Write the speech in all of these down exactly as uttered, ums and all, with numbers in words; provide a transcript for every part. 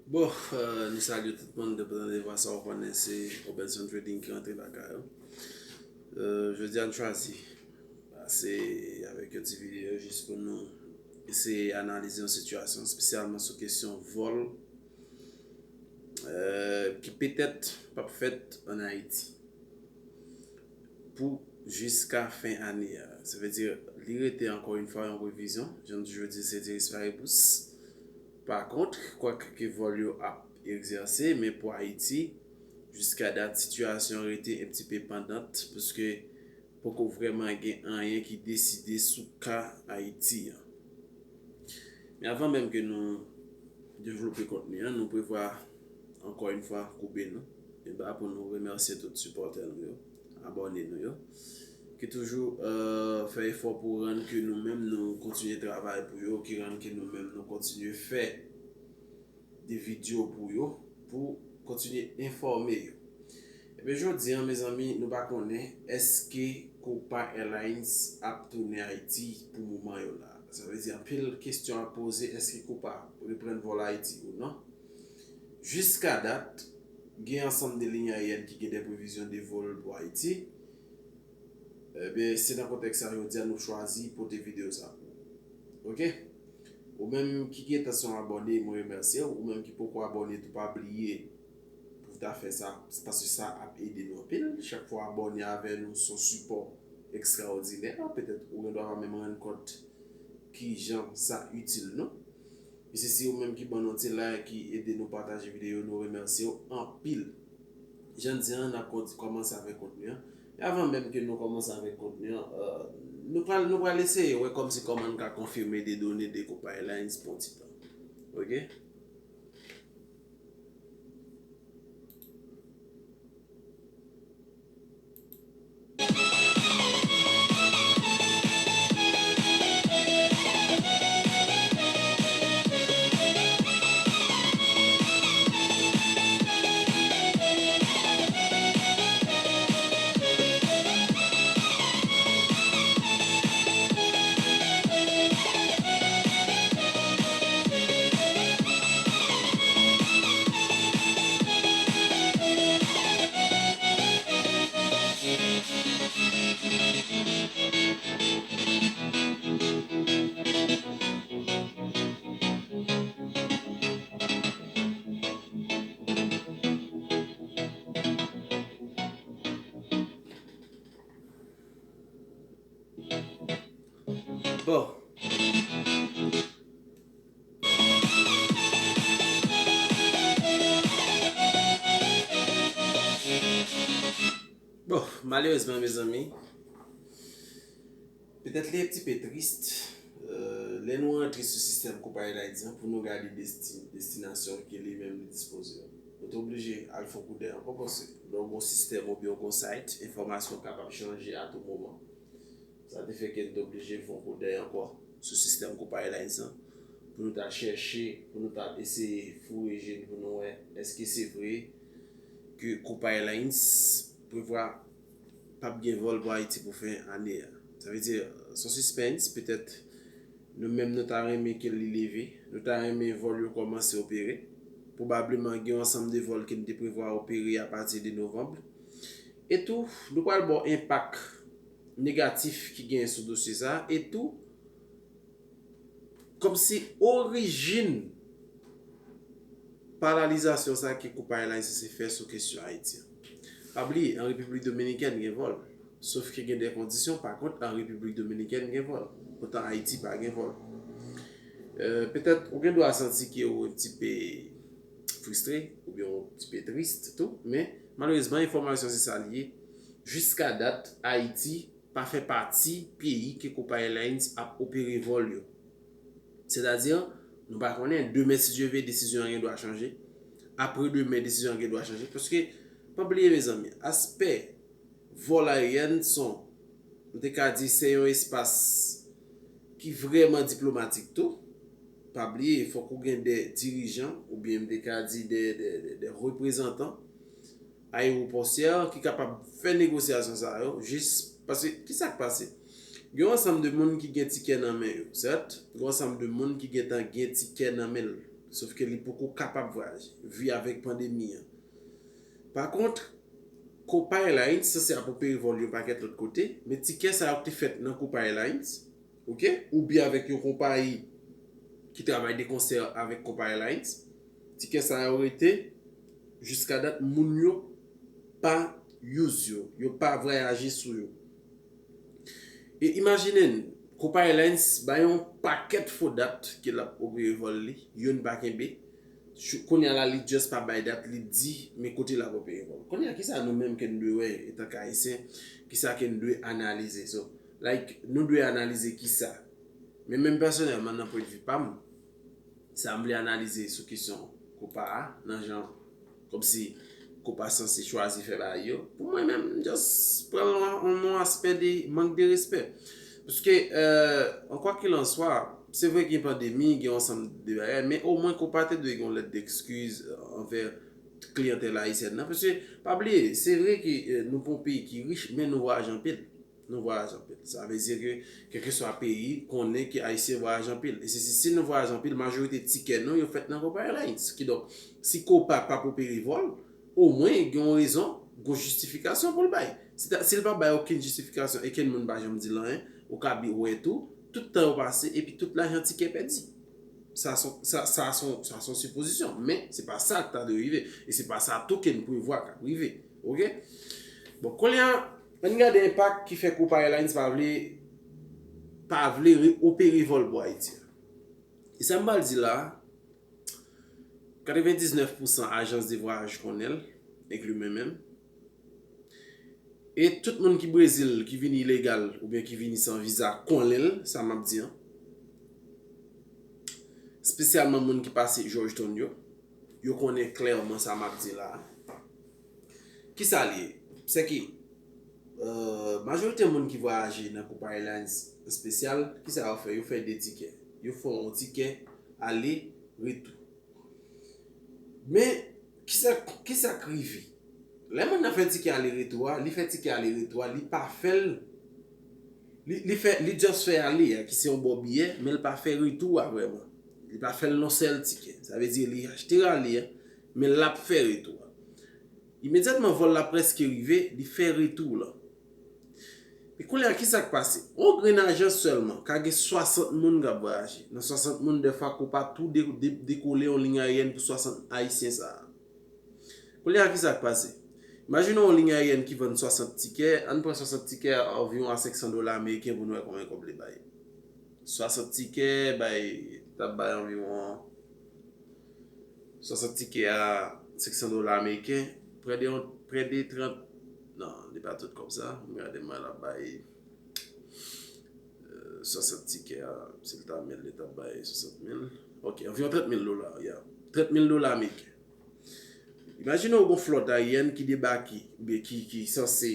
Bon, euh, nou salye tout moun, depi w tande vwa sa, w konnen se Robertson Trading ki rantre lakay ou. Euh, jodi a, nou chwazi pase avèk yon ti videyo jis pou nou eseye analize yon sitiyasyon, espesyalman sou kesyon vòl, euh, ki petèt p ap fèt ann Ayiti pou jiska fen ane a. Sa vle di, li rete ankò yon fwa yon revizyon, jan m toujou di, ceteris paribus. Pa kont, kwak ke vòl yo ap egzèse, men pou Ayiti, jiska dat, sitiyasyon an rete yon ti pe pandant, paske poko vrèman gen anyen ki deside sou ka Ayiti an. Men avan menm ke nou devlope kontni an, nou prevwa ankò yon fwa koube nou anba pou nou remèsye tout sipòtè nou yo, abòne nou yo, ki toujou, euh, fè efò pou rann ke nou menm nou kontinye travay pou yo, ki rann ke nou menm nou kontinye fè de videyo pou yo, pou kontinye enfòme yo. Ebyen, jodi a, mezanmi, nou pa konnen èske Copa Airlines ap tounen Ayiti pou moman yo la. Sa vle di, anpil kesyon ap poze, èske Copa reprann vòl Ayiti ou non? Jiska dat, gen ansanm de liy aeryèn ki gen de previzyon de vòl pou Ayiti. Ebyen, se nan kontèks sa jodi a nou chwazi pote videyo sa pou ou. Oke? Ou menm ki gentan se yon abòne, mwen remèsye w. Ou menm ki poko abòne tou, pa bliye pou w ta fè sa, paske sa ap ede nou anpil. Chak fwa w abòne avè nou, se yon sipò ekstraòdinè. Petèt ou gen dwa pa menm rann kont kijan sa itil nou. Mesye, se ou menm ki ban nou ti like, ki ede nou pataje videyo, nou remèsye w anpil. Jan di an, n ap konti-, kòmanse avèk kontni an. E avan menm ke nou kòmanse avèk kontni an, euh, nou pral, nou pral eseye wè kòmsi kòman n ka konfime de done de Copa Airlines pou yon ti tan. Oke? Bon. Bon, malerezman, mezanmi, petèt li yon ti pe tris, euh, lè nou rantre sou sistèm Copa Airlines an, pou nou gade desti-, destinasyon ke li menm li dispoze yo. Nou te oblije al fè yon koudèy ankò, paske lè w gen yon sistèm oubyen w gen yon site, enfòmasyon kapab chanje a tou moman. Sa te fè ke n te oblije fè yon koudèy ankò sou sistèm Copa Airlines lan, pou nou ta chèche, pou nou ta eseye foure je n pou nou wè èske se vre ke Copa Airlines prevwa p ap gen vòl pou Ayiti pou fen ane a. Sa vle di, se yon sispens, petèt nou menm nou ta renmen ke li leve, nou ta renmen vòl yo kòmanse opere. Pwobableman gen yon ansanm de vòl ke n te prevwa opere apati de novanm. E tou, nou pral ba w enpak negatif ki genyen sou dosye sa a, e tou, kòmsi orijin paralizasyon sa a ke Copa Airlines sanse fè sou kesyon Ayiti an. Pa bliye, an Repiblik Dominikèn gen vòl, sof ke gen de kondisyon, pa kont, an Repiblik Dominikèn gen vòl, poutan Ayiti pa gen vòl. Euh, petèt, ou gen dwa santi ke ou yon ti pe fristre, oubyen yon ti pe tris tou, men malerezman, enfòmasyon se sa l ye. Jiska dat, Ayiti pa fè pati peyi ke Copa Airlines ap opere vòl yo. Sètadi, nou pa konnen, demen, si Dye vle, desizyon an gen dwa chanje. Apre demen, desizyon an gen dwa chanje. Paske, pa bliye, mezanmi, aspè vòl aeryèn se yon, nou te ka di, se yon espas ki vrèman diplomatik tou. Pa bliye, fòk ou gen de dirijan, oubyen m te ka di de, de, de, de reprezantan ayewopòtyè ki kapab fè negosyasyon sa yo, jis paske, ki sa k pase? Gen yon ansanm de moun ki gen tikè nan men yo, sèt? Gen yon ansanm de moun ki gentan gen tikè nan men l. Sof ke li poko kapab vwayaje, vi avèk pandemi an. Pa kont, Copa Airlines sanse ap opere vòl yon pakèt lòt kote, men tikè sa yo ki te fèt nan Copa Airlines, oke, oubyen avèk yon konpayi ki travay de konsè avèk Copa Airlines, tikè sa yo rete jiska dat moun yo pa use yo, yo pa vwayaje sou yo. E imajine n, Copa Airlines bay yon pakèt fo dat ke l ap opere vòl li, youn pa kenbe. Kounye a la, li just pa bay dat, li di men kote l ap opere vòl. Kounye a, kisa nou menm ke n dwe wè etanke Ayisyen, kisa ke n dwe analize? So, like, nou dwe analize kisa? Men menm pèsonèlman, nan pwennvi pa m, sa m vle analize sou kesyon Copa a, nan jan kòmsi Copa sanse chwazi fè bagay yo. Pou mwen menm, m just pran l yon, yon aspè de mank de respè. Paske, euh, en quoi qu'il en soit, se vre gen pandemi, gen yon ansanm de bagay, men omwen Copa te dwe gen yon lèt dekskiz anvè kliyantèl ayisyèn nan. Paske, pa bliye, se vre ke, euh, nou pa yon peyi ki rich, men nou vwayaje anpil. Nou vwayaje anpil. Sa vle di ke, kèlkeswa peyi, konnen ke Ayisyen vwayaje anpil. E se si, si nou vwayaje anpil, majorite tikè nou, yo fèt nan Copa Airlines. Kidonk, si Copa p ap opere vòl, omwen, gen yon rezon, gen yon jistifikasyon pou l bay. Si ta, si l pa bay okenn jistifikasyon, e kenn moun pa janm di l anyen, ou ka bi wè tou, tout tan yo pase, epi tout lajan tikè pèdi. Sa son, sa, sa son, sa son sipozisyon, men se pa sa k ta dwe rive. E se pa sa tou ke n prevwa k ap rive. Oke? Bon, kounye a, ann gade enpak ki fè Copa Airlines pa vle, pa vle re-, opere vòl pou Ayiti a. E sa m pral di la, katrevendiznèf pousan ajans de vwayaj konnen l, enkli mwen menm. E tout moun ki Brezil, ki vini ilegal oubyen ki vini san viza, konnen l, sa m ap di an. Espesyalman moun ki pase Georgetown yo, yo konnen klèman sa m ap di la. Kisa l ye? Se ke, euh, majorite moun ki vwayaje nan Copa Airlines espesyal, kisa yo fè? Yo fè de tikè. Yo fè yon tikè ale, retou. Men, kisa, kisa k rive? Lè moun nan fè tikè ale retou a, li fè tikè ale retou a, li pa fè l, li, li fè, li just fè ale a, ki se yon bon biyè, men l pa fè retou a vrèman. Li pa fè l nan sèl tikè. Sa vle di li achte ale a, men l ap fè retou a. Imedyatman vòl la prèske rive, li fè retou lan. E kounye a, kisa k pase? On grenn ajans sèlman ka gen swasant moun k ap vwayaje. Nan swasant moun, dèfwa Copa tou de, de, dekole yon liy ayeryèn pou swasant Ayisyen sa a. Kounye a, kisa k pase? Imajine yon liy ayeryèn ki vann swasant tikè, ann pran swasant tikè anviwon a senksan dola ameriken pou n wè konbyen kòb li bay. Swasant tikè bay, t ap bay anviwon swasant tikè a senksan dola ameriken, prè de, prè de trant, non, li pa tout kòb sa. M gade mwen l ap bay, euh, swasant tikè a, si l ta mil, li t ap bay swasant mil. Ok, anviwon trant mil dola, ya. Trant mil dola ameriken. Imajine w gon flòt ayeryèn ki debake, oubyen ki, ki sanse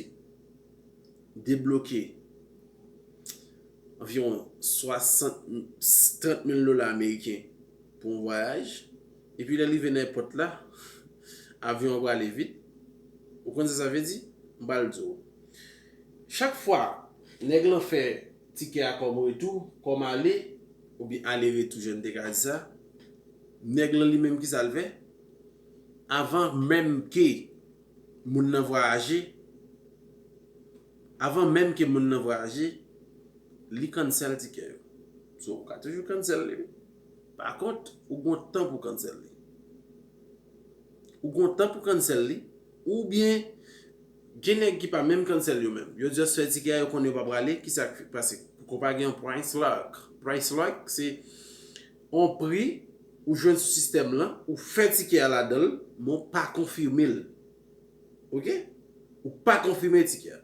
debloke anviwon swasant, trant mil dola ameriken pou yon vwayaj, epi lè l rive nan èpòt la, avyon an prale vit. Ou konn sa sa vle di? M pral di w. Chak fwa nèg lan fè tikè a kòm retou, kòm ale, oubyen ale retou, jan n te ka di sa, nèg lan li menm, kisa l fè? Avan menm ke moun nan vwayaje, avan menm ke moun nan vwayaje, li cancel tikè yo. So, ou ka toujou cancel li, wi. Pa kont, ou gon tan pou cancel li. Ou gon tan pou cancel li, oubyen gen nèg ki pa menm cancel yo menm. Yo just fè tikè a, yo konnen yo pa prale, kisa k pase? Poko pa gen yon price lock. Price lock, se yon pri ou jwenn sou sistèm lan, ou fè tikè a ladan l, men w pa konfime l. Oke? Ou pa konfime tikè a.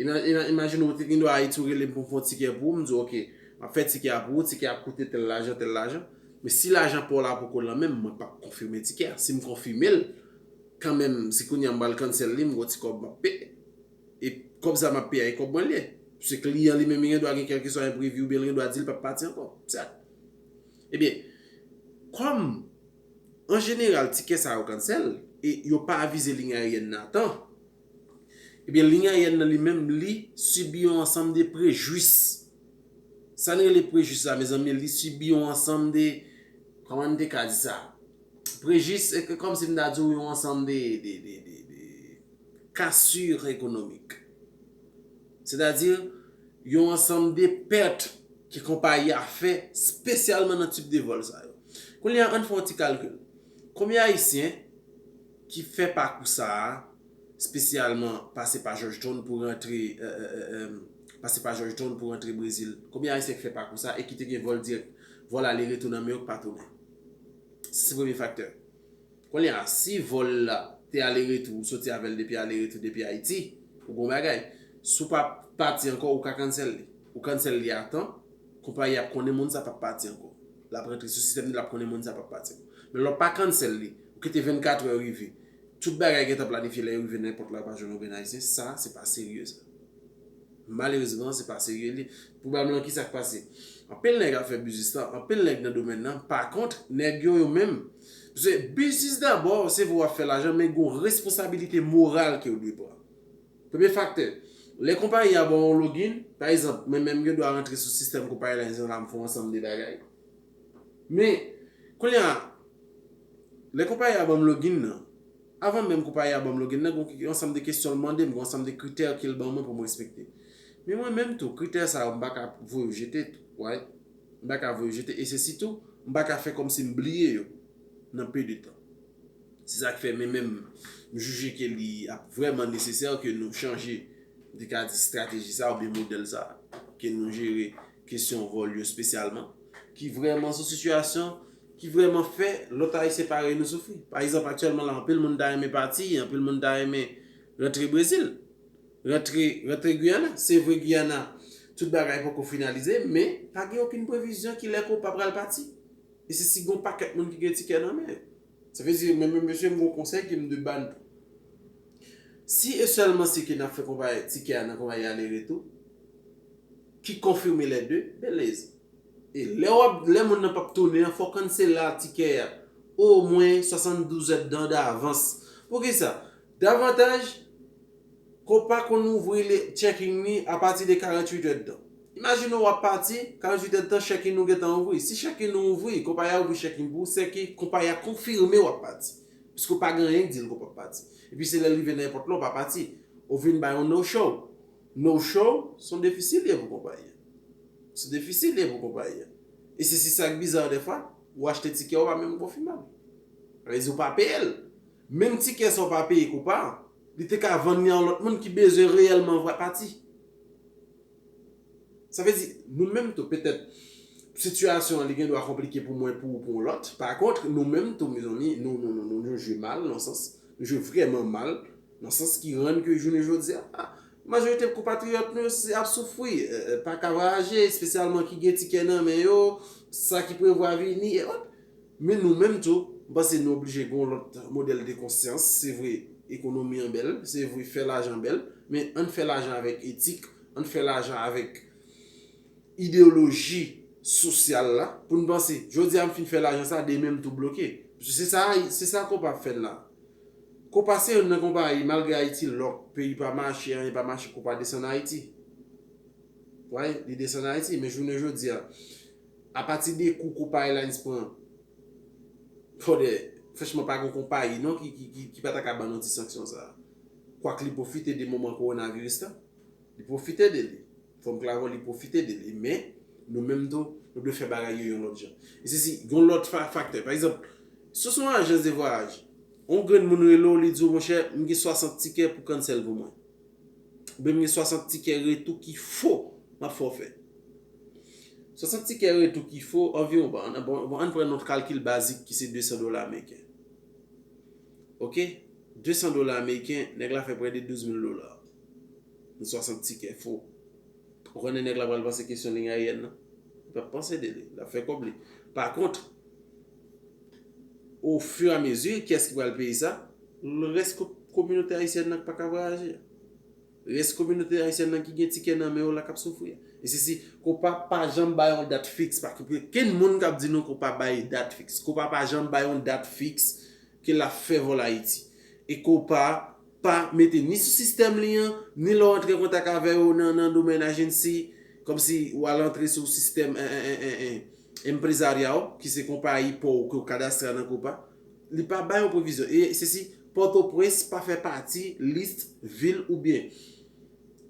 Ima-, ima-, imajine w te gen dwa Ayiti, ou rele m pou m fè yon tikè pou ou, m di w, oke, m ap fè tikè a pou ou, tikè a ap koute tèl lajan, tèl lajan. Men si lajan pa w la poko nan men m, mwen p ap konfime tikè a. Si m konfime l, kanmenm, si kounye a m pral cancel li, m gon ti kòb m ap peye. E kòb sa m ap peye a, e kòb mwen l ye. Paske kliyan li menm, li gen dwa gen kèlkeswa enprevi oubyen li gen dwa di l p ap pati ankò. Sèt. Ebyen, kòm, an jeneral, tikè sa yo cancel, e yo pa avize liy ayeryèn nan a tan, ebyen, liy ayeryèn nan li menm, li sibi yon ansanm de prejis. Sa n rele prejis la, mezanmi, li sibi yon ansanm de, kòman n te ka di sa? prejis, e ke kòmsi m ta di w yon ansanm de, de, de, de, de cassure économique. Sètadi, yon ansanm de pèt ke konpayi a fè, espesyalman nan tip de vòl sa yo. Kounye a, ann fè yon ti kalkil. Konbyen Ayisyen ki fè pakou sa a, espesyalman pase pa Georgetown pou rantre, euh, euh, euh, euh, pase pa Georgetown pou rantre Brezil? Konbyen Ayisyen ki fè pakou sa a e ki te gen vòl dirèk, vòl ale retou nan men yo ki pa tounen? Se premye faktè. Kounye a, si vòl la te ale retou, ou soti avè l depi ale retou depi Ayiti, ou gon bagay. Si w pa pati ankò, ou ka cancel li. Ou cancel li a tan, konpayi ap konnen moun sa p ap pati ankò. L ap rantre sou sistèm li, l ap konnen moun sa p ap pati ankò. Men lè w pa cancel li, ou kite vennkatrè rive, tout bagay gentan planifye, lè yo rive nenpòt la, yo pa jwenn okenn Ayisyen, sa, se pa serye sa. Malerezman, se pa serye li. Pwoblèm lan, ki sa k pase? Anpil nèg ap fè biznis lan, anpil nèg nan domèn nan. Pa kont, nèg yo, yo menm, se biznis dabò, se vre w ap fè lajan, men gon responsabilite moral ke w dwe pran. Premye faktè, lè konpayi a ba w yon login, pa egzanp, mwen menm, m gen dwa rantre sou sistèm konpayi la, la, m fè yon ansanm de bagay. Men, kounye a, lè konpayi a ban m login nan, avan menm konpayi a ban m login nan, gon yon ansanm de kesyon l mande m, gon ansanm de kritè ke l ban mwen pou m respekte. Men mwen menm tou, kritè sa yo, m pa ka voye yo jete tou, right? M pa ka voye yo jete, e se sitou, m pa ka fè kòmsi m bliye yo nan pe de tan. Se sa k fè, men menm, m jije ke li ap vrèman nesesè ke nou chanje, m te ka di, estrateji sa oubyen modèl sa, ke nou jere kesyon vòl yo espesyalman, ki vrèman sou sitiyasyon, ki vrèman fè lòt Ayisyen parèy nou soufri. Pa egzanp, aktyèlman la, anpil moun ta renmen pati, anpil moun ta renmen rantre Brezil, rantre, rantre Giyana. Se vre, Giyana, tout bagay poko finalize, men pa gen okenn previzyon kilè Copa pral pati. E se si gon pakèt moun ki gen tikè nan men yo. Sa vle di, mwen menm mesye, m gon konsèy ke m dwe ba n tou. Si e sèlman si ke n ap fè konpayi, tikè a nan konpayi ale retou, ki konfime lè de, belez. E lè w ap, lè moun nan p ap tounen an, fò w cancel la tikè a omwen swasanndouz èdtan davans. Poukisa? Davantaj, Copa konn ouvri li, checking li apati de karanntuit èdtan. Imajine w ap pati, karanntuit èdtan checking ou gentan ouvri. Si checking ou ouvri, konpayi a ouvri checking pou ou, se ke konpayi a konfime w ap pati. Piske w pa gen anyen k di l ke w p ap pati. Epi se lè l rive nan èpòt la, w pa pati. Ou vin bay yon no show. No show, se yon defisi l ye pou konpayi a. Se yon defisi l ye pou konpayi a. E se si sa k biza dèfwa, ou achte tikè, ou pa menm konfime l. Sa vle di ou pa peye l. Menm tikè sa ou pa peye Copa, li te ka vann li a yon lòt moun ki bezwen reyèlman vwa pati. Sa vle di, nou menm tou, petèt, sitiyasyon an, li gen dwa konplike pou mwen, pou ou, pou yon lòt. Pa kont, nou menm tou, mezanmi, nou, nou, nou, nou, nou jwe mal, nan sans, nou jwe vrèman mal, nan sans ki rann ke jounen jodi a, majorite konpatriyòt nou yo se ap soufri, eh, eh, pa ka vwayaje, espesyalman ki gen tikè nan men yo, sa ki prevwa vini, e òt. Men nou menm tou, m panse nou oblije gen yon lòt modèl de konsyans. Se vre, ekonomi an bèl, se vre, fè lajan bèl, men ann fè lajan avèk etik, ann fè lajan avèk ideyoloji sosyal la, pou n panse, jodi a m fin fè lajan sa, demen m tou bloke. Paske se sa, se sa Copa ap fè n la. Copa se youn nan konpayi, malgre Ayiti lòk, peyi pa mache, anyen pa mache, Copa desann Ayiti. Wi, li desann Ayiti, men jounen jodi a, apati de kou Copa Airlines pran, fòdè, franchman, pa gen konpayi non ki, ki, ki, ki pa ta ka ban nou ti sanksyon sa a. Kwak li pwofite de moman kowonaviris la, li pwofite de li. Fò m klè avè w, li pwofite de li. Men, nou menm tou, nou dwe fè bagay yo yon lòt jan. E se si, gen yon lòt fa-, faktè. Pa egzanp, si w se yon ajans de vwayaj, yon grenn moun rele w, li di w, monchè, m gen swasant tikè pou cancel pou mwen. Oubyen m gen swasant tikè retou ki fo, m ap fè w fè. Swasant tikè retou ki fo, anviwon, bon, bon, bon, ann pran yon kalkil bazik ki se de san dola ameriken. Oke? De san dola ameriken, nèg la fè prè de douz mil dola. Nan swasant tikè fo. Ou konnen nèg la pral panse kesyon liy ayeryèn nan? Li p ap panse de li. L ap fè kòb li. Pa kont, au fur et à mesure, kiyès ki pral peye sa? Rès ko-, kominote ayisyèn nan ki pa ka vwayaje a. Rès kominote ayisyèn nan ki gen tikè nan men yo la k ap soufri a. E se si Copa pa janm bay yon dat fiks, pa gen okenn moun k ap di nou Copa bay dat fiks. Copa pa janm bay yon dat fiks ke l ap fè vòl Ayiti. E Copa pa mete ni sou sistèm li an, ni lè w antre an kontak avè yo nan, nan domèn agency, kòmsi w al antre sou sistèm, en, en, en, en, en, empresarial, ki se konpayi pa w ke w kadastre nan Copa. Li pa bay yon previzyon. E se si Pòtoprens pa fè pati lis vil oubyen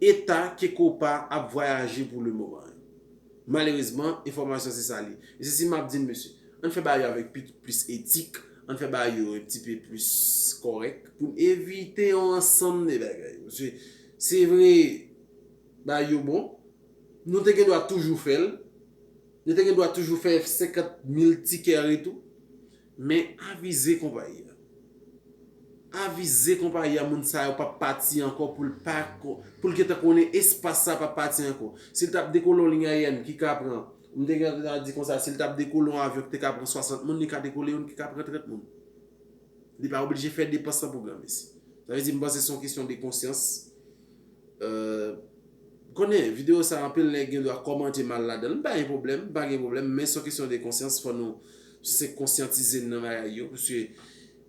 eta ke Copa ap vwayaje pou le moman. Malerezman, enfòmasyon se sa li. E se si m ap di n, mesye, ann fè bagay yo avèk pi- plis etik, ann fè bagay yo yon ti pe plis kòrèk pou n evite yon ansanm de bagay. Mesye, se vre, bagay yo bon, nou te gen dwa toujou fè l, nou te gen dwa toujou fè senkant mil tikè retou, men avize konpayi a. Avize konpayi a, moun sa yo p ap pati ankò pou l pa ko- pou l gentan konnen espas sa p ap pati ankò. Si l t ap dekole yon liy ayèn ki ka pran, m te gentan di konsa, si l t ap dekole yon avyon ki te ka pran swasant moun, li ka dekole youn ki ka pran trant moun. Li pa oblije fè depans lan pou granmesi. Sa vle di, m panse se yon kesyon de konsyans. Euh, konnen, videyo sa, anpil nèg gen dwa kòmante mal ladan l. M pa gen pwoblèm, m pa gen pwoblèm, men se yon kesyon de konsyans, fò nou se konsyantize n nan bagay yo. Paske,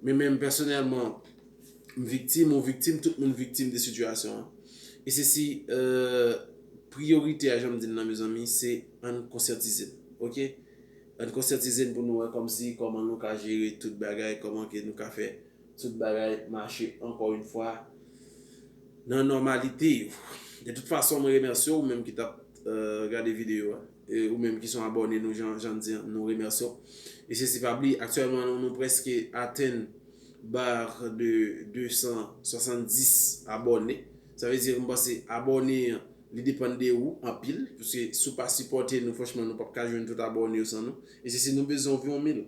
men menm pèsonèlman, m viktim, ou viktim, tout moun viktim de sitiyasyon an. E se si, euh, priyorite a, jan m di l nan, mezanmi, se ann konsyantize n, oke? Ann konsyantize n pou nou wè kòmsi, kòman nou ka jere tout bagay, kòman ke nou ka fè tout bagay mache ankò yon fwa nan nòmalite yo. De tout fason, mwen remèsye w, ou menm ki t ap, euh, gade videyo a. E ou menm ki se yon abòne nou, jan, jan di an, nou remèsye w. E se si pa bliye, aktyèlman, nou, nou prèske atenn bar de de san swasanndis abòne. Sa vle di, m panse abòne an, li depann de ou anpil, paske si w pa sipòte nou, franchman, nou p ap ka jwenn tout abòne yo san nou. E se si nou bezwen anviwon mil.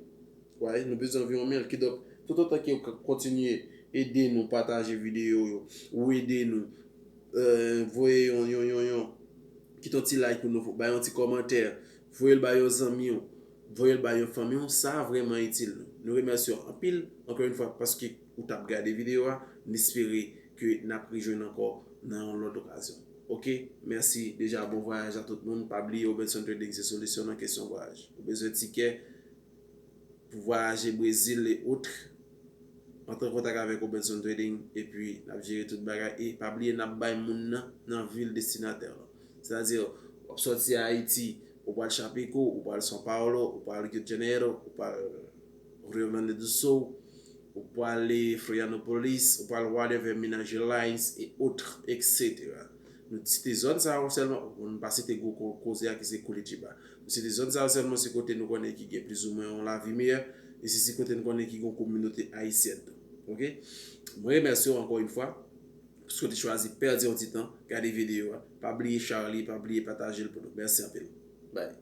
Wè, nou bezwen anviwon mil. Kidonk, toutotan ke w ka kontinye ede nou pataje videyo yo, ou ede nou, euh, voye yon, yon, yon, yon, kite yon ti like pou nou, bay yon ti kòmantè, voye l bay yon zanmi w, voye l bay yon fanmi w, sa vrèman itil nou. Nou remèsye w anpil, ankò yon fwa, paske ou t ap gade videyo a, n espere ke n ap rejwenn ankò nan yon lòt okazyon. Oke, mèsi deja, bon vwayaj a tout moun. Pa bliye, Obenson Trading se solisyon nan kesyon vwayaj. Ou bezwen tikè pou vwayaje Brezil e otre, antre an kontak avèk Obenson Trading, epi n ap jere tout bagay. E pa bliye, n ap bay moun nan, nan vil destinatè lan. Sètadi, w ap sòti Ayiti, ou pral Chapecó, ou pral São Paulo, ou pral Rio de Janeiro, ou pral Rio Grande do Sul, ou pral Florianópolis, ou pral whatever, Minas Gerais, e otre, et cetera. Nou site zòn sa yo sèlman, nou pa site gwo ko- koze a ki se Curitiba. Nou site zòn sa yo sèlman, se kote nou konnen ki gen plizoumwen yon lavi meyè, e se, se kote nou konnen ki gen yon kominote ayisyèn tou. Oke? Mwen remèsye w ankò yon fwa, paske w te chwazi pèdi yon ti tan, gade videyo a. Pa bliye share li, pa bliye pataje l pou nou. Mèsi anpil. Bye.